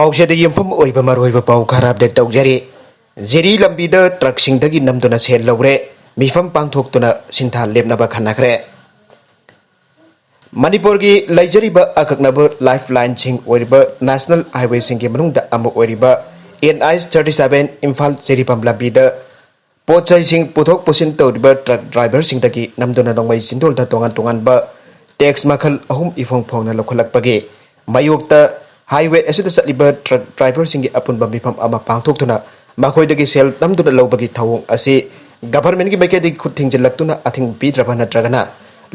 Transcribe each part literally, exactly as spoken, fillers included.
ꯄꯥꯎꯆꯦꯗ ꯌꯨꯝꯐꯝ ꯑꯣꯏꯕ ꯃꯔꯨꯑꯣꯏꯕ ꯄꯥꯎ ꯈꯔ ꯑꯞꯗꯦꯠ ꯇꯧꯖꯔꯤ꯫ ꯖꯤꯔꯤ ꯂꯝꯕꯤꯗ ꯇ꯭ꯔꯛꯁꯤꯡꯗꯒꯤ ꯅꯝꯗꯨꯅ ꯁꯦꯜ ꯂꯧꯔꯦ꯫ ꯃꯤꯐꯝ ꯄꯥꯡꯊꯣꯛꯇꯨꯅ ꯁꯤꯟꯊꯥ ꯂꯦꯞꯅꯕ ꯈꯟꯅꯈ꯭ꯔꯦ꯫ ꯃꯅꯤꯄꯨꯔꯒꯤ ꯂꯩꯖꯔꯤꯕ ꯑꯀꯛꯅꯕ ꯂꯥꯏꯐ ꯂꯥꯏꯟꯁꯤꯡ ꯑꯣꯏꯔꯤꯕ ꯅꯦꯁꯅꯦꯜ ꯍꯥꯏꯋꯦꯁꯤꯡꯒꯤ ꯃꯅꯨꯡꯗ ꯑꯃ ꯑꯣꯏꯔꯤꯕ N H thirty seven Imphal Jiribam ꯂꯝꯕꯤꯗ ꯄꯣꯠ ꯆꯩꯁꯤꯡ ꯄꯨꯊꯣꯛ ꯄꯨꯁꯤꯟ ꯇꯧꯔꯤꯕ ꯇ꯭ꯔꯛ ꯗ꯭ꯔꯥꯏꯚꯔꯁꯤꯡꯗꯒꯤ ꯅꯝꯗꯨꯅ ꯅꯣꯡꯃꯩ ꯆꯤꯟꯗꯣꯜꯗ ꯇꯣꯉꯥꯟ ꯇꯣꯉꯥꯟꯕ ꯇꯦꯛꯁ ꯃꯈꯜ ꯑꯍꯨꯝ ꯏꯐꯣꯡ ꯐꯣꯡꯅ ꯂꯧꯈꯠꯂꯛꯄꯒꯤ ꯃꯥꯌꯣꯛꯇ ꯍꯥꯏꯋꯦ ꯑꯁꯤꯗ ꯆꯠꯂꯤꯕ ꯇ꯭ꯔꯛ ꯗ꯭ꯔꯥꯏꯚꯔꯁꯤꯡꯒꯤ ꯑꯄꯨꯟꯕ ꯃꯤꯐꯝ ꯑꯃ ꯄꯥꯡꯊꯣꯛꯇꯨꯅ ꯃꯈꯣꯏꯗꯒꯤ ꯁꯦꯜ ꯅꯝꯗꯨꯅ ꯂꯧꯕꯒꯤ ꯊꯧꯑꯣꯡ ꯑꯁꯤ ꯒꯚꯔꯟꯃꯦꯟꯠꯀꯤ ꯃꯥꯏꯀꯩꯗꯒꯤ ꯈꯨꯠ ꯊꯤꯡꯖꯤꯜꯂꯛꯇꯨꯅ ꯑꯊꯤꯡꯕ ꯄꯤꯗ꯭ꯔꯕ ꯅꯠꯇ꯭ꯔꯒꯅ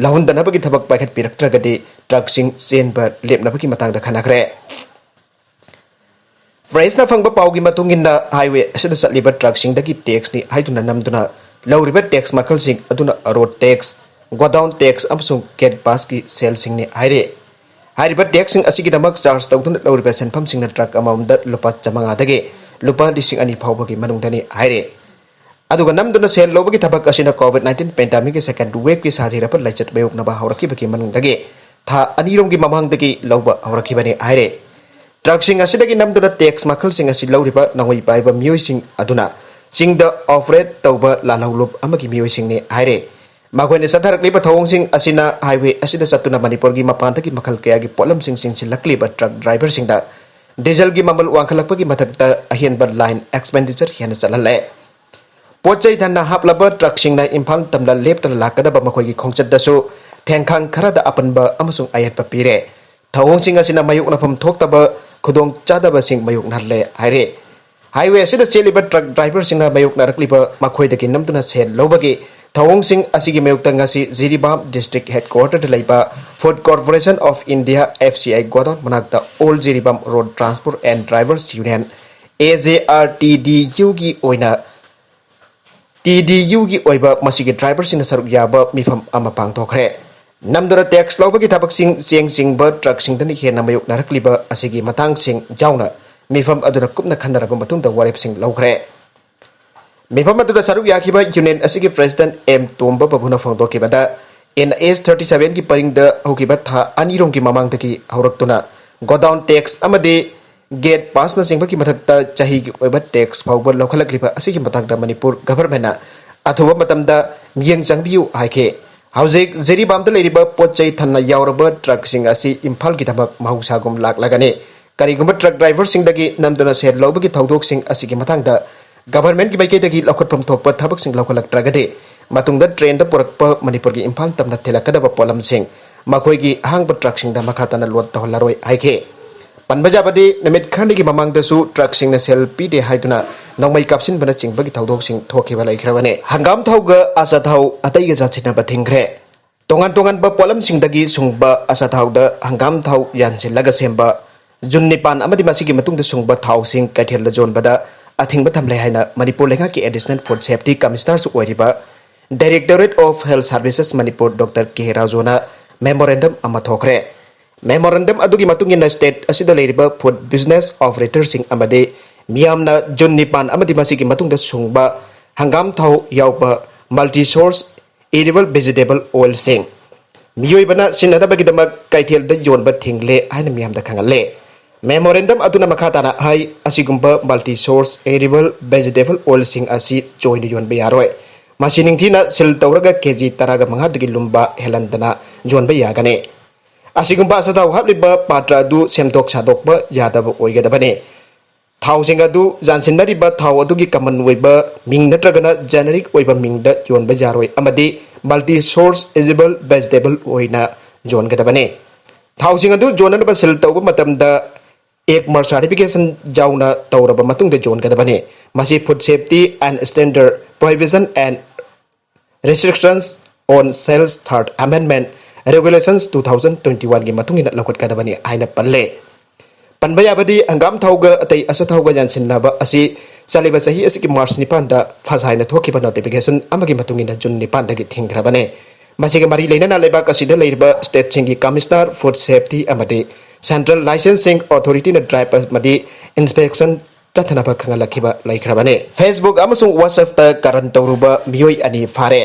ꯂꯧꯍꯟꯗꯅꯕꯒꯤ ꯊꯕꯛ ꯄꯥꯏꯈꯠꯄꯤꯔꯛꯇ꯭ꯔꯒꯗꯤ ꯇ꯭ꯔꯛꯁꯤꯡ ꯆꯦꯟꯕ ꯂꯦꯞꯅꯕꯒꯤ ꯃꯇꯥꯡꯗ ꯈꯟꯅꯈ꯭ꯔꯦ꯫ ꯄ꯭ꯔꯦꯁꯅ ꯐꯪꯕ ꯄꯥꯎꯒꯤ ꯃꯇꯨꯡ ꯏꯟꯅ ꯍꯥꯏꯋꯦ ꯑꯁꯤꯗ ꯆꯠꯂꯤꯕ ꯇ꯭ꯔꯛꯁꯤꯡꯗꯒꯤ ꯇꯦꯛꯁꯅꯤ ꯍꯥꯏꯗꯨꯅ ꯅꯝꯗꯨꯅ ꯂꯧꯔꯤꯕ ꯇꯦꯛꯁ ꯃꯈꯜꯁꯤꯡ ꯑꯗꯨꯅ ꯔꯣꯗ ꯇꯦꯛꯁ, ꯒꯣꯗꯥꯎꯟ ꯇꯦꯛꯁ ꯑꯃꯁꯨꯡ ꯒꯦꯠ ꯄꯥꯁꯀꯤ ꯁꯦꯜꯁꯤꯡꯅꯤ ꯍꯥꯏꯔꯤ꯫ ꯍꯥꯏꯔꯤꯕ ꯇꯦꯛꯁꯁꯤꯡ ꯑꯁꯤꯒꯤꯗꯃꯛ ꯆꯥꯔꯖ ꯇꯧꯗꯨꯅ ꯂꯧꯔꯤꯕ ꯁꯦꯟꯐꯝꯁꯤꯡꯅ ꯇ꯭ꯔꯛ ꯑꯃꯃꯝꯗ ꯂꯨꯄꯥ ꯆꯥꯃꯉꯥꯗꯒꯤ ꯂꯨꯄꯥ ꯂꯤꯁꯤꯡ ꯑꯅꯤ ꯐꯥꯎꯕꯒꯤ ꯃꯅꯨꯡꯗꯅꯤ ꯍꯥꯏꯔꯤ꯫ ꯑꯗꯨꯒ ꯅꯝꯗꯨꯅ ꯁꯦꯜ ꯂꯧꯕꯒꯤ ꯊꯕꯛ ꯑꯁꯤꯅ ꯀꯣꯚꯤꯗ nineteen ꯄꯦꯟꯗꯦꯃꯤꯛꯀꯤ ꯁꯦꯀꯦꯟ ꯋꯦꯕꯀꯤ ꯁꯥꯊꯤꯔꯕ ꯂꯥꯏꯆꯠ ꯃꯥꯌꯣꯛꯅꯕ ꯍꯧꯔꯛꯈꯤꯕꯒꯤ ꯃꯅꯨꯡꯗꯒꯤ ꯊꯥ ꯑꯅꯤꯔꯣꯝꯒꯤ ꯃꯃꯥꯡꯗꯒꯤ ꯂꯧꯕ ꯍꯧꯔꯛꯈꯤꯕꯅꯤ ꯍꯥꯏꯔꯤ꯫ ꯇ꯭ꯔꯛꯁꯤꯡ ꯑꯁꯤꯗꯒꯤ ꯅꯝꯗꯨꯅ ꯇꯦꯛꯁ ꯃꯈꯜꯁꯤꯡ ꯑꯁꯤ ꯂꯧꯔꯤꯕ ꯅꯣꯡꯃꯩ ꯄꯥꯏꯕ ꯃꯤꯑꯣꯏꯁꯤꯡ ꯑꯗꯨꯅ ꯆꯤꯡꯗ ꯑꯣꯐꯔꯦꯠ ꯇꯧꯕ ꯂꯥꯜꯍꯧꯂꯨꯞ ꯑꯃꯒꯤ ꯃꯤꯑꯣꯏꯁꯤꯡꯅꯤ ꯍꯥꯏꯔꯤ꯫ ꯃꯈꯣꯏꯅ ꯆꯠꯊꯔꯛꯂꯤꯕ ꯊꯧꯑꯣꯡꯁꯤꯡ ꯑꯁꯤꯅ ꯍꯥꯏꯋꯦ ꯑꯁꯤꯗ ꯆꯠꯇꯨꯅ ꯃꯅꯤꯄꯨꯔꯒꯤ ꯃꯄꯥꯟꯗꯒꯤ ꯃꯈꯜ ꯀꯌꯥꯒꯤ ꯄꯣꯠꯂꯝꯁꯤꯡ ꯆꯦꯟꯁꯤꯜꯂꯛꯂꯤꯕ ꯇ꯭ꯔꯛ ꯗ꯭ꯔꯥꯏꯚꯔꯁꯤꯡꯗ ꯗꯤꯖꯜꯒꯤ ꯃꯃꯜ ꯋꯥꯡꯈꯠꯂꯛꯄꯒꯤ ꯃꯊꯛꯇ ꯑꯍꯦꯟꯕ ꯂꯥꯏꯟ ꯑꯦꯛꯁꯄꯦꯟꯗꯤꯆꯔ ꯍꯦꯟꯅ ꯆꯠꯍꯜꯂꯦ꯫ ꯄꯣꯠ ꯆꯩ ꯊꯟꯅ ꯍꯥꯞꯂꯕ ꯇ꯭ꯔꯛꯁꯤꯡꯅ ꯏꯝꯐꯥꯜ ꯇꯝꯅ ꯂꯦꯞꯇꯅ ꯂꯥꯛꯀꯗꯕ ꯃꯈꯣꯏꯒꯤ ꯈꯣꯡꯆꯠꯇꯁꯨ ꯊꯦꯡꯈꯥꯡ ꯈꯔꯗ ꯑꯄꯟꯕ ꯑꯃꯁꯨꯡ ꯑꯌꯦꯠꯄ ꯄꯤꯔꯦ꯫ ꯊꯧꯑꯣꯡꯁꯤꯡ ꯑꯁꯤꯅ ꯃꯥꯌꯣꯛꯅꯐꯝ ꯊꯣꯛꯇꯕ ꯈꯨꯗꯣꯡꯆꯥꯗꯕꯁꯤꯡ ꯃꯥꯌꯣꯛꯅꯍꯜꯂꯦ ꯍꯥꯏꯔꯦ꯫ ꯍꯥꯏꯋꯦ ꯑꯁꯤꯗ ꯆꯦꯜꯂꯤꯕ ꯇ꯭ꯔꯛ ꯗ꯭ꯔꯥꯏꯚꯔꯁꯤꯡꯅ ꯃꯥꯌꯣꯛꯅꯔꯛꯂꯤꯕ ꯃꯈꯣꯏꯗꯒꯤ ꯅꯝꯗꯨꯅ ꯁꯦꯜ ꯂꯧꯕꯒꯤ ꯊꯧꯑꯣꯡꯁꯤꯡ ꯑꯁꯤꯒꯤ ꯃꯥꯌꯣꯛꯇ ꯉꯁꯤ ꯖꯤꯔꯤꯕꯥꯝ ꯗꯤꯁꯇ꯭ꯔꯤꯛ ꯍꯦꯗꯀ꯭ꯋꯥꯇꯔꯗ ꯂꯩꯕ food corporation of India, F C I, godown ꯃꯅꯥꯛꯇ all Jiribam road transport and drivers union, A J R T D U ꯒꯤ ꯑꯣꯏꯅ T D U ꯒꯤ ꯑꯣꯏꯕ ꯃꯁꯤꯒꯤ ꯗ꯭ꯔꯥꯏꯚꯔꯁꯤꯡꯅ ꯁꯔꯨꯛ ꯌꯥꯕ ꯃꯤꯐꯝ ꯑꯃ ꯄꯥꯡꯊꯣꯛꯈ꯭ꯔꯦ꯫ ꯅꯝꯗꯨꯅ ꯇꯦꯛꯁ ꯂꯧꯕꯒꯤ ꯊꯕꯛꯁꯤꯡ ꯆꯦꯡ ꯆꯤꯡꯕ ꯇ꯭ꯔꯛꯁꯤꯡꯗꯅ ꯍꯦꯟꯅ ꯃꯥꯌꯣꯛꯅꯔꯛꯂꯤꯕ ꯑꯁꯤꯒꯤ ꯃꯇꯥꯡꯁꯤꯡ ꯌꯥꯎꯅ ꯃꯤꯐꯝ ꯑꯗꯨꯗ ꯀꯨꯞꯅ ꯈꯟꯅꯔꯕ ꯃꯇꯨꯡꯗ ꯋꯥꯔꯦꯞꯁꯤꯡ ꯂꯧꯈ꯭ꯔꯦ꯫ ꯃꯤꯐꯝ ꯑꯗꯨꯗ ꯁꯔꯨꯛ ꯌꯥꯈꯤꯕ ꯌꯨꯅꯤꯌꯟ ꯑꯁꯤꯒꯤ ꯄ꯭ꯔꯦꯁꯤꯗꯦꯟꯠ ꯑꯦꯝ ꯇꯣꯝꯕ ꯕꯥꯕꯨꯅ ꯐꯣꯡꯗꯣꯛꯈꯤꯕꯗ, N H thirty seven ꯒꯤ ꯄꯔꯤꯡꯗ ꯍꯧꯈꯤꯕ ꯊꯥ ꯑꯅꯤꯔꯣꯝꯒꯤ ꯃꯃꯥꯡꯗꯒꯤ ꯍꯧꯔꯛꯇꯨꯅ ꯒꯣꯗꯥꯎꯟ ꯇꯦꯛꯁ ꯑꯃꯗꯤ ꯒꯦꯠ ꯄꯥꯁꯅꯆꯤꯡꯕꯒꯤ ꯃꯊꯛꯇ ꯆꯍꯤꯒꯤ ꯑꯣꯏꯕ ꯇꯦꯛꯁ ꯐꯥꯎꯕ ꯂꯧꯈꯠꯂꯛꯂꯤꯕ ꯑꯁꯤꯒꯤ ꯃꯇꯥꯡꯗ ꯃꯅꯤꯄꯨꯔ ꯒꯚꯔꯟꯃꯦꯟꯅ ꯑꯊꯨꯕ ꯃꯇꯝꯗ ꯃꯤꯠꯌꯦꯡ ꯆꯪꯕꯤꯌꯨ ꯍꯥꯏꯈꯤ꯫ ꯍꯧꯖꯤꯛ ꯖꯤꯔꯤꯕꯥꯝꯗ ꯂꯩꯔꯤꯕ ꯄꯣꯠ ꯆꯩ ꯊꯟꯅ ꯌꯥꯎꯔꯕ ꯇ꯭ꯔꯛꯁꯤꯡ ꯑꯁꯤ ꯏꯝꯐꯥꯜꯒꯤꯗꯃꯛ ꯃꯍꯧꯁꯥꯒꯨꯝ ꯂꯥꯛꯂꯒꯅꯤ꯫ ꯀꯔꯤꯒꯨꯝꯕ ꯇ꯭ꯔꯛ ꯗ꯭ꯔꯥꯏꯚꯔꯁꯤꯡꯗꯒꯤ ꯅꯝꯗꯨꯅ ꯁꯦꯜ ꯂꯧꯕꯒꯤ ꯊꯧꯗꯣꯛꯁꯤꯡ ꯑꯁꯤꯒꯤ ꯃꯇꯥꯡꯗ ꯒꯚꯔꯟꯃꯦꯟꯠꯀꯤ ꯃꯥꯏꯀꯩꯗꯒꯤ ꯂꯧꯈꯠꯐꯝ ꯊꯣꯛꯄ ꯊꯕꯛꯁꯤꯡ ꯂꯧꯈꯠꯂꯛꯇ꯭ꯔꯒꯗꯤ ꯃꯇꯨꯡꯗ ꯇ꯭ꯔꯦꯟꯗ ꯄꯨꯔꯛꯄ ꯃꯅꯤꯄꯨꯔꯒꯤ ꯏꯝꯐꯥꯜ ꯇꯝꯅ ꯊꯤꯜꯂꯛꯀꯗꯕ ꯄꯣꯠꯂꯝꯁꯤꯡ ꯃꯈꯣꯏꯒꯤ ꯑꯍꯥꯡꯕ ꯇ꯭ꯔꯛꯁꯤꯡꯗ ꯃꯈꯥ ꯇꯥꯅ ꯂꯣꯗ ꯇꯧꯍꯜꯂꯔꯣꯏ ꯍꯥꯏꯈꯤ꯫ ꯄꯟꯕ ꯌꯥꯕꯗꯤ, ꯅꯨꯃꯤꯠ ꯈꯔꯅꯤꯒꯤ ꯃꯃꯥꯡꯗꯁꯨ ꯇ꯭ꯔꯛꯁꯤꯡꯅ ꯁꯦꯜ ꯄꯤꯗꯦ ꯍꯥꯏꯗꯨꯅ ꯅꯣꯡꯃꯩ ꯀꯥꯞꯁꯤꯟꯕꯅꯆꯤꯡꯕꯒꯤ ꯊꯧꯗꯣꯛꯁꯤꯡ ꯊꯣꯛꯈꯤꯕ ꯂꯩꯈ꯭ꯔꯕꯅꯤ꯫ ꯍꯪꯒꯥꯝ ꯊꯥꯎꯒ ꯑꯆꯥꯊꯥꯎ ꯑꯇꯩꯒ ꯌꯥꯟꯁꯤꯟꯅꯕ ꯊꯤꯡꯈ꯭ꯔꯦ꯫ ꯇꯣꯉꯥꯟ ꯇꯣꯉꯥꯟꯕ ꯄꯣꯠꯂꯝꯁꯤꯡꯗꯒꯤ ꯁꯨꯡꯕ ꯑꯆꯥꯊꯥꯎꯗ ꯍꯪꯒꯥꯝ ꯊꯥꯎ ꯌꯥꯟꯁꯤꯜꯂꯒ ꯁꯦꯝꯕ ꯖꯨꯟ ꯅꯤꯄꯥꯟ ꯑꯃꯗꯤ ꯃꯁꯤꯒꯤ ꯃꯇꯨꯡꯗ ꯁꯨꯡꯕ ꯊꯥꯎꯁꯤꯡ ꯀꯩꯊꯦꯜꯗ ꯌꯣꯟꯕꯗ ꯑꯊꯤꯡꯕ ꯊꯝꯂꯦ ꯍꯥꯏꯅ ꯃꯅꯤꯄꯨꯔ ꯂꯩꯉꯥꯛꯀꯤ Additional Food Safety Commissionerꯁꯨ ꯑꯣꯏꯔꯤꯕ Directorate of Health Services Manipur doctor K ꯔꯥꯖꯨꯅ memorandum ꯑꯃ ꯊꯣꯛꯈ꯭ꯔꯦ꯫ Memorandum ꯑꯗꯨꯒꯤ ꯃꯇꯨꯡ ꯏꯟꯅ state ꯑꯁꯤꯗ ꯂꯩꯔꯤꯕ food business operatorꯁꯤꯡ ꯑꯃꯗꯤ ꯃꯤꯌꯥꯝꯅ ꯖꯨꯟ ꯅꯤꯄꯥꯟ ꯑꯃꯗꯤ ꯃꯁꯤꯒꯤ ꯃꯇꯨꯡꯗ ꯁꯨꯡꯕ ꯍꯪꯒꯥꯝ ꯊꯥꯎ ꯌꯥꯎꯕ multi source edible vegetable oilꯁꯤꯡ ꯃꯤꯑꯣꯏꯕꯅ ꯁꯤꯖꯤꯟꯅꯗꯕꯒꯤꯗꯃꯛ ꯀꯩꯊꯦꯜꯗ ꯌꯣꯟꯕ ꯊꯤꯡꯂꯦ ꯍꯥꯏꯅ ꯃꯤꯌꯥꯝꯗ ꯈꯪꯍꯜꯂꯦ꯫ Memorandum ꯑꯗꯨꯅ ꯃꯈꯥ ꯇꯥꯅ ꯍꯥꯏ, ꯑꯁꯤꯒꯨꯝꯕ multi source edible vegetable oilꯁꯤꯡ ꯑꯁꯤ ꯆꯣꯏꯅ ꯌꯣꯟꯕ ꯌꯥꯔꯣꯏ꯫ ꯃꯁꯤ ꯅꯤꯡꯊꯤꯅ ꯁꯤꯜ ꯇꯧꯔꯒ ꯀꯦꯖꯤ ꯇꯔꯥꯒ ꯃꯉꯥꯗꯒꯤ ꯂꯨꯝꯕ ꯍꯦꯜꯍꯟꯗꯅ ꯌꯣꯟꯕ ꯌꯥꯒꯅꯤ꯫ ꯑꯁꯤꯒꯨꯝꯕ ꯑꯆꯥꯊꯥꯎ ꯍꯥꯞꯂꯤꯕ ꯄꯥꯇ꯭ꯔ ꯑꯗꯨ ꯁꯦꯝꯗꯣꯛ ꯁꯥꯗꯣꯛꯄ ꯌꯥꯗꯕ ꯑꯣꯏꯒꯗꯕꯅꯤ꯫ ꯊꯥꯎꯁꯤꯡ ꯑꯗꯨ ꯌꯥꯟꯁꯤꯟꯅꯔꯤꯕ ꯊꯥꯎ ꯑꯗꯨꯒꯤ common ꯑꯣꯏꯕ ꯃꯤꯡ ꯅꯠꯇ꯭ꯔꯒꯅ generic ꯑꯣꯏꯕ ꯃꯤꯡꯗ ꯌꯣꯟꯕ ꯌꯥꯔꯣꯏ ꯑꯃꯗꯤ multi source edible vegetable ꯑꯣꯏꯅ ꯌꯣꯟꯒꯗꯕꯅꯤ꯫ ꯊꯥꯎꯁꯤꯡ ꯑꯗꯨ ꯌꯣꯟꯅꯅꯕ ꯁꯤꯜ ꯇꯧꯕ ꯃꯇꯝꯗ ꯑꯦꯛꯃꯔ certification ꯌꯥꯎꯅ ꯇꯧꯔꯕ ꯃꯇꯨꯡꯗ ꯌꯣꯟꯒꯗꯕꯅꯤ꯫ ꯃꯁꯤ Food Safety and Standard Prohibition and Restrictions on Sales Third Amendment Regulations two thousand twenty-oneꯒꯤ ꯃꯇꯨꯡ ꯏꯟꯅ ꯂꯧꯈꯠꯀꯗꯕꯅꯤ ꯍꯥꯏꯅ ꯄꯜꯂꯦ꯫ ꯄꯟꯕ ꯌꯥꯕꯗꯤ, ꯍꯪꯒꯥꯝ ꯊꯥꯎꯒ ꯑꯇꯩ ꯑꯆꯥꯊꯥꯎꯒ ꯌꯥꯟꯁꯤꯟꯅꯕ ꯑꯁꯤ ꯆꯠꯂꯤꯕ ꯆꯍꯤ ꯑꯁꯤꯒꯤ ꯃꯥꯔꯆ ꯅꯤꯄꯥꯟꯗ ꯐꯁꯥꯏꯅ ꯊꯣꯛꯈꯤꯕ notification ꯑꯃꯒꯤ ꯃꯇꯨꯡ ꯏꯟꯅ ꯖꯨꯟ ꯅꯤꯄꯥꯟꯗꯒꯤ ꯊꯤꯡꯈ꯭ꯔꯕꯅꯤ꯫ ꯃꯁꯤꯒ ꯃꯔꯤ ꯂꯩꯅꯅ ꯂꯩꯕꯥꯛ ꯑꯁꯤꯗ ꯂꯩꯔꯤꯕ stateꯁꯤꯡꯒꯤ Commissioner Food Safety ꯑꯃꯗꯤ Central Licensing Authorityꯅ drive ꯑꯃꯗꯤ inspection ꯆꯠꯊꯅꯕ ꯈꯪꯍꯜꯂꯛꯈꯤꯕ ꯂꯩꯈ꯭ꯔꯕꯅꯤ꯫ Facebook ꯑꯃꯁꯨꯡ WhatsAppꯇ ꯀꯥꯔꯟ ꯇꯧꯔꯨꯕ ꯃꯤꯑꯣꯏ ꯑꯅꯤ ꯐꯥꯔꯦ꯫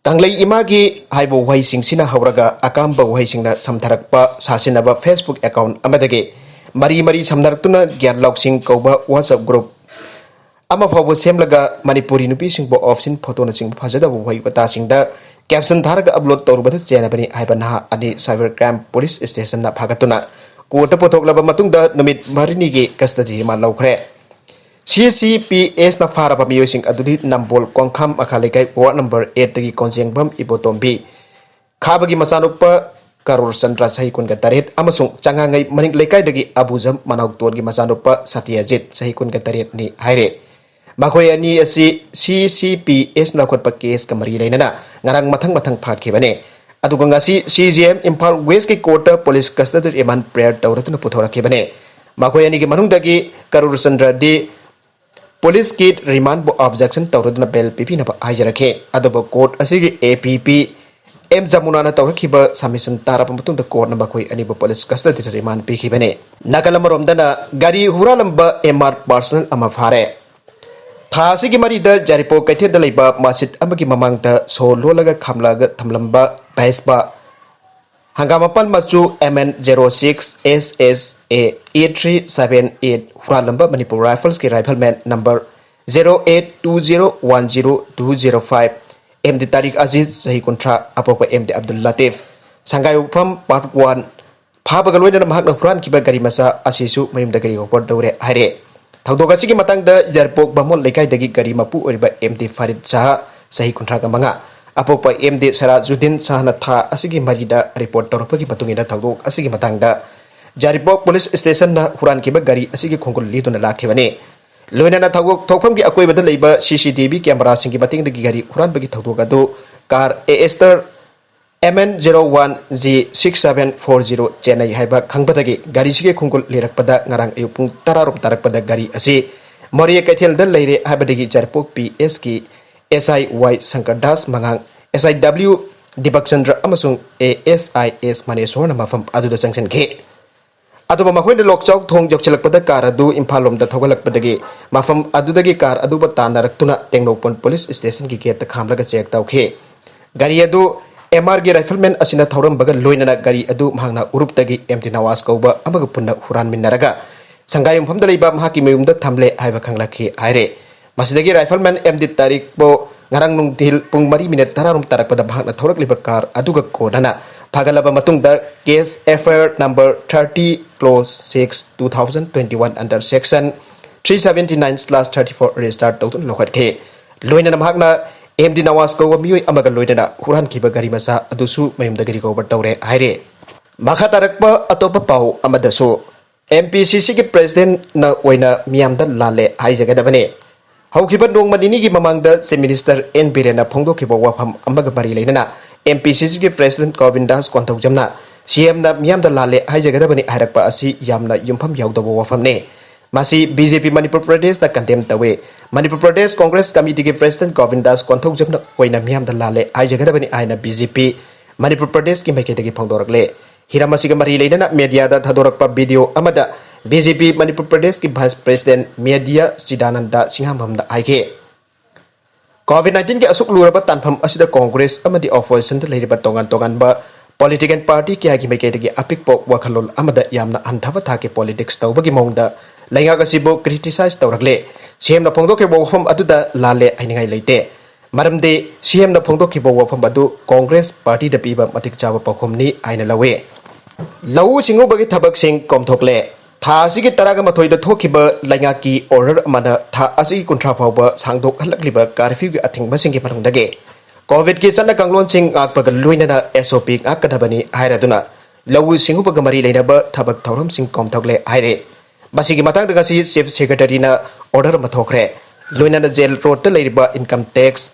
ꯀꯪꯂꯩ ꯏꯃꯥꯒꯤ ꯍꯥꯏꯕ ꯋꯥꯍꯩꯁꯤꯡꯁꯤꯅ ꯍꯧꯔꯒ ꯑꯀꯥꯝꯕ ꯋꯥꯍꯩꯁꯤꯡꯅ ꯁꯝꯊꯔꯛꯄ ꯁꯥꯁꯤꯟꯅꯕ Facebook account ꯑꯃꯗꯒꯤ ꯃꯔꯤ ꯃꯔꯤ ꯁꯝꯅꯔꯛꯇꯨꯅ ꯒ꯭ꯌꯥꯟ ꯂꯧꯁꯤꯡ ꯀꯧꯕ WhatsApp group ꯑꯃ ꯐꯥꯎꯕ ꯁꯦꯝꯂꯒ ꯃꯅꯤꯄꯨꯔꯤ ꯅꯨꯄꯤꯁꯤꯡꯕꯨ ꯑꯣꯞꯁꯤꯟ ꯐꯣꯇꯣꯅꯆꯤꯡꯕ ꯐꯖꯗꯕ ꯋꯥꯍꯩ ꯋꯥꯇꯥꯁꯤꯡꯗ caption ꯊꯥꯔꯒ upload ꯇꯧꯔꯨꯕꯗ ꯆꯦꯟꯅꯕꯅꯤ ꯍꯥꯏꯕ ꯅꯍꯥ ꯑꯅꯤ cyber crime police stationꯅ ꯐꯥꯒꯠꯇꯨꯅ courtꯇ ꯄꯨꯊꯣꯛꯂꯕ ꯃꯇꯨꯡꯗ ꯅꯨꯃꯤꯠ ꯃꯔꯤꯅꯤꯒꯤ custody remand ꯂꯧꯈ꯭ꯔꯦ꯫ CCPSꯅ ꯐꯥꯔꯕ ꯃꯤꯑꯣꯏꯁꯤꯡ ꯑꯗꯨꯗꯤ ꯅꯝꯕꯣꯜ ꯀꯣꯡꯈꯥꯝ ꯃꯈꯥ ꯂꯩꯀꯥꯏ ward number eightꯇꯒꯤ ꯀꯣꯟꯖꯦꯡꯕꯝ ꯏꯕꯣꯇꯣꯝꯕꯤ, ꯈꯥꯕꯒꯤ ꯃꯆꯥꯅꯨꯄꯥ ꯀꯔꯣꯔ ꯆꯟꯗ꯭ꯔ ꯆꯍꯤ ꯀꯨꯟꯒ ꯇꯔꯦꯠ ꯑꯃꯁꯨꯡ ꯆꯉꯥꯡꯉꯩ ꯃꯅꯤꯡ ꯂꯩꯀꯥꯏꯗꯒꯤ ꯑꯕꯨꯖꯝ ꯃꯅꯥꯎꯇꯣꯟꯒꯤ ꯃꯆꯥꯅꯨꯄꯥ ꯁꯇ꯭ꯌꯖꯤꯠ ꯆꯍꯤ ꯀꯨꯟꯒ ꯇꯔꯦꯠꯅꯤ ꯍꯥꯏꯔꯦ꯫ ꯃꯈꯣꯏ ꯑꯅꯤ ꯑꯁꯤ CCPSꯅ ꯂꯧꯈꯠꯄ caseꯀ ꯃꯔꯤ ꯂꯩꯅꯅ ꯉꯔꯥꯡ ꯃꯊꯪ ꯃꯊꯪ ꯐꯥꯈꯤꯕꯅꯤ꯫ ꯑꯗꯨꯒ ꯉꯁꯤ CJM Imphal Westꯀꯤ courtꯇ police custody remand prayer ꯇꯧꯔꯗꯨꯅ ꯄꯨꯊꯣꯔꯛꯈꯤꯕꯅꯤ꯫ ꯃꯈꯣꯏ ꯑꯅꯤꯒꯤ ꯃꯅꯨꯡꯗꯒꯤ ꯀꯔꯣꯔ ꯆꯟꯗ꯭ꯔꯗꯤ policeꯀꯤ remandꯕꯨ objection ꯇꯧꯔꯗꯨꯅ bail ꯄꯤꯕꯤꯅꯕ ꯍꯥꯏꯖꯔꯛꯈꯤ꯫ ꯑꯗꯨꯕꯨ court ꯑꯁꯤꯒꯤ APP M ꯖꯃꯨꯅꯥꯅ ꯇꯧꯔꯛꯈꯤꯕ submission ꯇꯥꯔꯕ ꯃꯇꯨꯡꯗ courtꯅ ꯃꯈꯣꯏ ꯑꯅꯤꯕꯨ police custodyꯗ remand ꯄꯤꯈꯤꯕꯅꯤ꯫ ꯅꯥꯀꯜ ꯑꯃꯔꯣꯝꯗꯅ ꯒꯥꯔꯤ ꯍꯨꯔꯥꯜꯂꯝꯕ M R personal ꯑꯃ ꯐꯥꯔꯦ꯫ ꯊꯥ ꯑꯁꯤꯒꯤ ꯃꯔꯤꯗ ꯌꯥꯏꯔꯤꯄꯣꯛ ꯀꯩꯊꯦꯜꯗ ꯂꯩꯕ ꯃꯁꯖꯤꯗ ꯑꯃꯒꯤ ꯃꯃꯥꯡꯗ ꯁꯣ ꯂꯣꯜꯂꯒ ꯈꯥꯝꯂꯒ ꯊꯝꯂꯝꯕ Vespa ꯍꯪꯒꯥꯝ ꯃꯄꯥꯟ ꯃꯆꯨ MN zero six SSA eight three seven eight ꯍꯨꯔꯥꯜꯂꯝꯕ Manipur Riflesꯀꯤ rifleman number zero eight two zero one zero two zero five, MD ꯇꯥꯔꯤꯛ ꯑꯖꯤꯖ, ꯆꯍꯤ ꯀꯨꯟꯊ꯭ꯔꯥ, ꯑꯄꯣꯛꯄ MD ꯑꯕꯗꯨꯜ ꯂꯇꯤꯐ, ꯁꯪꯒꯥꯏꯌꯨꯝꯐꯝ Part one, ꯐꯥꯕꯒ ꯂꯣꯏꯅꯅ ꯃꯍꯥꯛꯅ ꯍꯨꯔꯥꯟꯈꯤꯕ ꯒꯥꯔꯤ ꯃꯆꯥ ꯑꯁꯤꯁꯨ ꯃꯌꯨꯝꯗ ꯒꯥꯔꯤ recover ꯇꯧꯔꯦ ꯍꯥꯏꯔꯦ꯫ ꯊꯧꯗꯣꯛ ꯑꯁꯤꯒꯤ ꯃꯇꯥꯡꯗ ꯌꯥꯏꯔꯤꯄꯣꯛ ꯕꯥꯃꯣꯟ ꯂꯩꯀꯥꯏꯗꯒꯤ ꯒꯥꯔꯤ ꯃꯄꯨ ꯑꯣꯏꯔꯤꯕ MD ꯐꯔꯤꯗ ꯁꯍꯥ, ꯆꯍꯤ ꯀꯨꯟꯊ꯭ꯔꯥꯒ ꯃꯉꯥ, ꯑꯄꯣꯛꯄ MD ꯁꯔꯥꯖꯨꯗꯤꯟ ꯁꯍꯥꯅ ꯊꯥ ꯑꯁꯤꯒꯤ ꯃꯔꯤꯗ report ꯇꯧꯔꯛꯄꯒꯤ ꯃꯇꯨꯡ ꯏꯟꯅ ꯊꯧꯗꯣꯛ ꯑꯁꯤꯒꯤ ꯃꯇꯥꯡꯗ ꯌꯥꯏꯔꯤꯄꯣꯛ police stationꯅ ꯍꯨꯔꯥꯟꯈꯤꯕ ꯒꯥꯔꯤ ꯑꯁꯤꯒꯤ ꯈꯣꯡꯒꯨꯜ ꯂꯤꯗꯨꯅ ꯂꯥꯛꯈꯤꯕꯅꯤ꯫ ꯂꯣꯏꯅꯅ ꯊꯧꯗꯣꯛ ꯊꯣꯛꯐꯝꯒꯤ ꯑꯀꯣꯏꯕꯗ ꯂꯩꯕ CCTV cameraꯁꯤꯡꯒꯤ ꯃꯇꯦꯡꯗꯒꯤ ꯒꯥꯔꯤ ꯍꯨꯔꯥꯟꯕꯒꯤ ꯊꯧꯗꯣꯛ ꯑꯗꯨ car Aster MN zero one G six seven four zero ꯆꯦꯟꯅꯩ ꯍꯥꯏꯕ ꯈꯪꯕꯗꯒꯤ ꯒꯥꯔꯤꯁꯤꯒꯤ ꯈꯣꯡꯒꯨꯜ ꯂꯤꯔꯛꯄꯗ ꯉꯔꯥꯡ ꯑꯌꯨꯛ ꯄꯨꯡ ꯇꯔꯥꯔꯣꯝ ꯇꯥꯔꯛꯄꯗ ꯒꯥꯔꯤ ꯑꯁꯤ ꯃꯣꯔꯦ ꯀꯩꯊꯦꯜꯗ ꯂꯩꯔꯦ ꯍꯥꯏꯕꯗꯒꯤ ꯌꯥꯏꯔꯤꯄꯣꯛ PSꯀꯤ SI ꯋꯥꯏ ꯁꯪꯀꯔꯗꯥꯁ ꯃꯉꯥꯡ, SI W ꯗꯤꯄꯛꯆꯟꯗ꯭ꯔ ꯑꯃꯁꯨꯡ ASIS ꯃꯅꯦꯁꯣꯔꯅ ꯃꯐꯝ ꯑꯗꯨꯗ ꯆꯪꯁꯤꯟꯈꯤ꯫ ꯑꯗꯨꯕꯨ ꯃꯈꯣꯏꯅ ꯂꯣꯛꯆꯥꯎ ꯊꯣꯡ ꯌꯧꯁꯤꯜꯂꯛꯄꯗ car ꯑꯗꯨ ꯏꯝꯐꯥꯜ ꯂꯣꯝꯗ ꯊꯧꯒꯠꯂꯛꯄꯗꯒꯤ ꯃꯐꯝ ꯑꯗꯨꯗꯒꯤ car ꯑꯗꯨꯕꯨ ꯇꯥꯟꯅꯔꯛꯇꯨꯅ ꯇꯦꯡꯅꯧꯄꯜ police stationꯒꯤ gateꯇ ꯈꯥꯝꯂꯒ check ꯇꯧꯈꯤ꯫ ꯒꯥꯔꯤ ꯑꯗꯨ ꯑꯦꯝ ꯑꯥꯔꯒꯤ ꯔꯥꯏꯐꯜꯃꯦꯟ ꯑꯁꯤꯅ ꯊꯧꯔꯝꯕꯒ ꯂꯣꯏꯅꯅ ꯒꯥꯔꯤ ꯑꯗꯨ ꯃꯍꯥꯛꯅ ꯎꯔꯨꯞꯇꯒꯤ ꯑꯦꯝ ꯗꯤ ꯅꯋꯥꯖ ꯀꯧꯕ ꯑꯃꯒ ꯄꯨꯟꯅ ꯍꯨꯔꯥꯟꯃꯤꯟꯅꯔꯒ ꯁꯪꯒꯥꯏꯌꯨꯝꯐꯝꯗ ꯂꯩꯕ ꯃꯍꯥꯛꯀꯤ ꯃꯌꯨꯝꯗ ꯊꯝꯂꯦ ꯍꯥꯏꯕ ꯈꯪꯂꯛꯈꯤ ꯍꯥꯏꯔꯦ꯫ ꯃꯁꯤꯗꯒꯤ ꯔꯥꯏꯐꯜꯃꯦꯟ ꯑꯦꯝ ꯗꯤ ꯇꯥꯔꯤꯛꯄꯨ ꯉꯔꯥꯡ ꯅꯨꯡꯊꯤꯜ ꯄꯨꯡ ꯃꯔꯤ ꯃꯤꯅꯤꯠ ꯇꯔꯥꯔꯣꯝ ꯇꯥꯔꯛꯄꯗ ꯃꯍꯥꯛꯅ ꯊꯧꯔꯛꯂꯤꯕ ꯀꯥꯔ ꯑꯗꯨꯒ ꯀꯣꯟꯅꯅ ꯐꯥꯒꯠꯂꯕ ꯃꯇꯨꯡꯗ case F I R number thirty close six two thousand twenty one under section three seventy nine slash thirty four register ꯇꯧꯗꯨꯅ ꯂꯧꯈꯠꯈꯤ꯫ ꯂꯣꯏꯅꯅ ꯃꯍꯥꯛꯅ ꯑꯦꯝ ꯗꯤ ꯅꯋꯥꯖ ꯀꯧꯕ ꯃꯤꯑꯣꯏ ꯑꯃꯒ ꯂꯣꯏꯅꯅ ꯍꯨꯔꯥꯟꯈꯤꯕ ꯒꯥꯔꯤ ꯃꯆꯥ ꯑꯗꯨꯁꯨ ꯃꯌꯨꯝꯗꯒꯤ ꯔꯤꯀꯣꯚꯔ ꯇꯧꯔꯦ ꯍꯥꯏꯔꯤ꯫ ꯃꯈꯥ ꯇꯥꯔꯛꯄ ꯑꯇꯣꯞꯄ ꯄꯥꯎ ꯑꯃꯗꯁꯨ ꯑꯦꯝ ꯄꯤ ꯁꯤ ꯁꯤꯒꯤ ꯄ꯭ꯔꯦꯁꯤꯗꯦꯟꯠꯅ ꯑꯣꯏꯅ ꯃꯤꯌꯥꯝꯗ ꯂꯥꯜꯂꯦ ꯍꯥꯏꯖꯒꯗꯕꯅꯤ꯫ ꯍꯧꯈꯤꯕ ꯅꯣꯡꯃ ꯅꯤꯅꯤꯒꯤ ꯃꯃꯥꯡꯗ ꯆꯤꯐ ꯃꯤꯅꯤꯁꯇꯔ ꯑꯦꯟ ꯕꯤꯔꯦꯟꯅ ꯐꯣꯡꯗꯣꯛꯈꯤꯕ ꯋꯥꯐꯝ ꯑꯃꯒ ꯃꯔꯤ ꯂꯩꯅꯅ ꯑꯦꯝ ꯄꯤ ꯁꯤ ꯁꯤꯒꯤ ꯄ꯭ꯔꯦꯁꯤꯗꯦꯟꯠ ꯒꯣꯕꯤꯟꯗꯥꯁ ꯀꯣꯟꯊꯧꯖꯝꯅ ꯁꯤ ꯑꯦꯝꯅ ꯃꯤꯌꯥꯝꯗ ꯂꯥꯜꯂꯦ ꯍꯥꯏꯖꯒꯗꯕꯅꯤ ꯍꯥꯏꯔꯛꯄ ꯑꯁꯤ ꯌꯥꯝꯅ ꯌꯨꯝꯐꯝ ꯌꯥꯎꯗꯕ ꯋꯥꯐꯝꯅꯤ꯫ ꯃꯁꯤ ꯕꯤ ꯖꯦ ꯄꯤ ꯃꯅꯤꯄꯨꯔ ꯄ꯭ꯔꯗꯦꯁꯅ ꯀꯟꯗꯦꯝ ꯇꯧꯏ꯫ ꯃꯅꯤꯄꯨꯔ ꯄ꯭ꯔꯗꯦꯁ ꯀꯣꯡꯒ꯭ꯔꯦꯁ ꯀꯃꯤꯇꯤꯒꯤ ꯄ꯭ꯔꯦꯁꯤꯗꯦꯟꯠ ꯒꯣꯕꯤꯟꯗꯥꯁ ꯀꯣꯟꯊꯧꯖꯝꯅ ꯑꯣꯏꯅ ꯃꯤꯌꯥꯝꯗ ꯂꯥꯜꯂꯦ ꯍꯥꯏꯖꯒꯗꯕꯅꯤ ꯍꯥꯏꯅ ꯕꯤ ꯖꯦ ꯄꯤ ꯃꯅꯤꯄꯨꯔ ꯄ꯭ꯔꯗꯦꯁꯀꯤ ꯃꯥꯏꯀꯩꯗꯒꯤ ꯐꯣꯡꯗꯣꯔꯛꯂꯦ꯫ ꯍꯤꯔꯝ ꯑꯁꯤꯒ ꯃꯔꯤ ꯂꯩꯅꯅ ꯃꯦꯗꯤꯌꯥꯗ ꯊꯥꯗꯣꯔꯛꯄ ꯚꯤꯗꯤꯑꯣ ꯑꯃꯗ ꯕꯤ ꯖꯦ ꯄꯤ ꯃꯅꯤꯄꯨꯔ ꯄ꯭ꯔꯗꯦꯁꯀꯤ ꯚꯥꯏꯁ ꯄ꯭ꯔꯦꯁꯤꯗꯦꯟꯠ ꯃꯦꯗꯤꯌꯥ ꯆꯤꯗꯥꯅꯟꯗ ꯁꯤꯡꯍꯥꯝꯕꯝꯅ ꯍꯥꯏꯈꯤ꯫ ꯀꯣꯚꯤꯗ ꯅꯥꯏꯟꯇꯤꯟꯒꯤ ꯑꯁꯨꯛ ꯂꯨꯔꯕ ꯇꯥꯟꯐꯝ ꯑꯁꯤꯗ ꯀꯣꯡꯒ꯭ꯔꯦꯁ ꯑꯃꯗꯤ ꯑꯣꯄꯣꯖꯤꯁꯟꯗ ꯂꯩꯔꯤꯕ ꯇꯣꯉꯥꯟ ꯇꯣꯉꯥꯟꯕ ꯄꯣꯂꯤꯇꯤꯀꯦꯜ ꯄꯥꯔꯇꯤ ꯀꯌꯥꯒꯤ ꯃꯥꯏꯀꯩꯗꯒꯤ ꯑꯄꯤꯛꯄ ꯋꯥꯈꯜꯂꯣꯟ ꯑꯃꯗ ꯌꯥꯝꯅ ꯍꯟꯊꯕ ꯊꯥꯛꯀꯤ ꯄꯣꯂꯤꯇꯤꯛꯁ ꯇꯧꯕꯒꯤ ꯃꯑꯣꯡꯗ ꯂꯩꯉꯥꯛ ꯑꯁꯤꯕꯨ ꯀ꯭ꯔꯤꯇꯤꯁꯥꯏꯖ ꯇꯧꯔꯛꯂꯦ꯫ ꯁꯤ ꯑꯦꯝꯅ ꯐꯣꯡꯗꯣꯛꯈꯤꯕ ꯋꯥꯐꯝ ꯑꯗꯨꯗ ꯂꯥꯜꯂꯦ ꯍꯥꯏꯅꯤꯡꯉꯥꯏ ꯂꯩꯇꯦ꯫ ꯃꯔꯝꯗꯤ ꯁꯤ ꯑꯦꯝꯅ ꯐꯣꯡꯗꯣꯛꯈꯤꯕ ꯋꯥꯐꯝ ꯑꯗꯨ ꯀꯣꯡꯒ꯭ꯔꯦꯁ ꯄꯥꯔꯇꯤꯗ ꯄꯤꯕ ꯃꯇꯤꯛ ꯆꯥꯕ ꯄꯥꯎꯈꯨꯝꯅꯤ ꯍꯥꯏꯅ ꯂꯧꯏ꯫ ꯂꯧꯎ ꯁꯤꯡꯎꯕꯒꯤ ꯊꯕꯛꯁꯤꯡ ꯀꯣꯝꯊꯣꯛꯂꯦ꯫ ꯊꯥ ꯑꯁꯤꯒꯤ ꯇꯔꯥꯒ ꯃꯥꯊꯣꯏꯗ ꯊꯣꯛꯈꯤꯕ ꯂꯩꯉꯥꯛꯀꯤ ꯑꯣꯔꯗꯔ ꯑꯃꯅ ꯊꯥ ꯑꯁꯤꯒꯤ ꯀꯨꯟꯊ꯭ꯔꯥ ꯐꯥꯎꯕ ꯁꯥꯡꯗꯣꯛꯍꯜꯂꯛꯂꯤꯕ ꯀꯥꯔꯐ꯭ꯌꯨꯒꯤ ꯑꯊꯤꯡꯕꯁꯤꯡꯒꯤ ꯃꯅꯨꯡꯗꯒꯤ ꯀꯣꯚꯤꯗꯀꯤ ꯆꯠꯅ ꯀꯥꯡꯂꯣꯟꯁꯤꯡ ꯉꯥꯛꯄꯒ ꯂꯣꯏꯅꯅ ꯑꯦꯁ ꯑꯣ ꯄꯤ ꯉꯥꯛꯀꯗꯕꯅꯤ ꯍꯥꯏꯔꯗꯨꯅ ꯂꯧꯎ ꯁꯤꯡꯎꯕꯒ ꯃꯔꯤ ꯂꯩꯅꯕ ꯊꯕꯛ ꯊꯧꯔꯝꯁꯤꯡ ꯀꯣꯝꯊꯣꯛꯂꯦ ꯍꯥꯏꯔꯦ꯫ ꯃꯁꯤꯒꯤ ꯃꯇꯥꯡꯗ ꯉꯁꯤ ꯆꯤꯐ ꯁꯦꯀ꯭ꯔꯦꯇꯔꯤꯅ ꯑꯣꯔꯗꯔ ꯑꯃ ꯊꯣꯛꯈ꯭ꯔꯦ꯫ ꯂꯣꯏꯅꯅ ꯖꯦꯜ ꯔꯣꯗꯇ ꯂꯩꯔꯤꯕ ꯏꯟꯀꯝ ꯇꯦꯛꯁ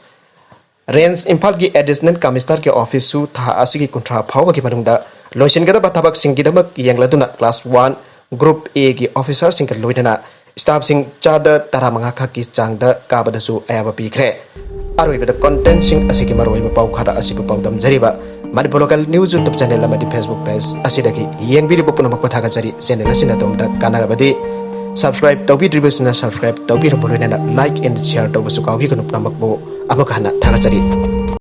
ꯔꯦꯟꯖ ꯏꯝꯐꯥꯜꯒꯤ ꯑꯦꯗꯤꯁꯅꯦꯜ ꯀꯃꯤꯁꯅꯔꯒꯤ ꯑꯣꯐꯤꯁꯁꯨ ꯊꯥ ꯑꯁꯤꯒꯤ ꯀꯨꯟꯊ꯭ꯔꯥ ꯐꯥꯎꯕꯒꯤ ꯃꯅꯨꯡꯗ ꯂꯣꯏꯁꯤꯟꯒꯗꯕ ꯊꯕꯛꯁꯤꯡꯒꯤꯗꯃꯛ ꯌꯦꯡꯂꯗꯨꯅ ꯀ꯭ꯂꯥꯁ ꯋꯥꯟ ꯒ꯭ꯔꯨꯞ ꯑꯦꯒꯤ ꯑꯣꯐꯤꯁꯥꯔꯁꯤꯡꯒ ꯂꯣꯏꯅꯅ ꯁ꯭ꯇꯥꯐꯁꯤꯡ ꯆꯥꯗ ꯇꯔꯥꯃꯉꯥ ꯈꯛꯀꯤ ꯆꯥꯡꯗ ꯀꯥꯕꯗꯁꯨ ꯑꯌꯥꯕ ꯄꯤꯈ꯭ꯔꯦ꯫ ꯑꯔꯣꯏꯕꯗ ꯀꯣꯟꯇꯦꯟꯠꯁꯤꯡ ꯑꯁꯤꯒꯤ ꯃꯔꯨꯑꯣꯏꯕ ꯄꯥꯎ ꯈꯔ ꯑꯁꯤꯕꯨ ꯄꯥꯎꯗꯝꯖꯔꯤꯕ Manipur local news YouTube channel ꯑꯃꯗꯤ ꯐꯦꯁꯕꯨꯛ ꯄꯦꯖ ꯑꯁꯤꯗꯒꯤ ꯌꯦꯡꯕꯤꯔꯤꯕ ꯄꯨꯝꯅꯃꯛꯄꯨ ꯊꯥꯒꯠꯆꯔꯤ꯫ ꯆꯦꯅꯦꯜ ꯑꯁꯤꯅ ꯑꯗꯣꯝꯗ ꯀꯥꯟꯅꯔꯕꯗꯤ ꯁꯕꯁꯀ꯭ꯔꯥꯏꯕ ꯇꯧꯕꯤꯗ꯭ꯔꯤꯕꯁꯤꯡꯅ ꯁꯕꯁꯀ꯭ꯔꯥꯏꯕ ꯇꯧꯕꯤꯔꯝꯕ ꯂꯣꯏꯅꯅ ꯂꯥꯏꯛ ꯑꯦꯟ ꯁꯤꯌꯥꯔ ꯇꯧꯕꯁꯨ ꯀꯥꯎꯕꯤꯒꯅꯨ꯫ ꯄꯨꯝꯅꯃꯛꯄꯨ ꯑꯃꯨꯛ ꯍꯟꯅ ꯊꯥꯒꯠꯆꯔꯤ꯫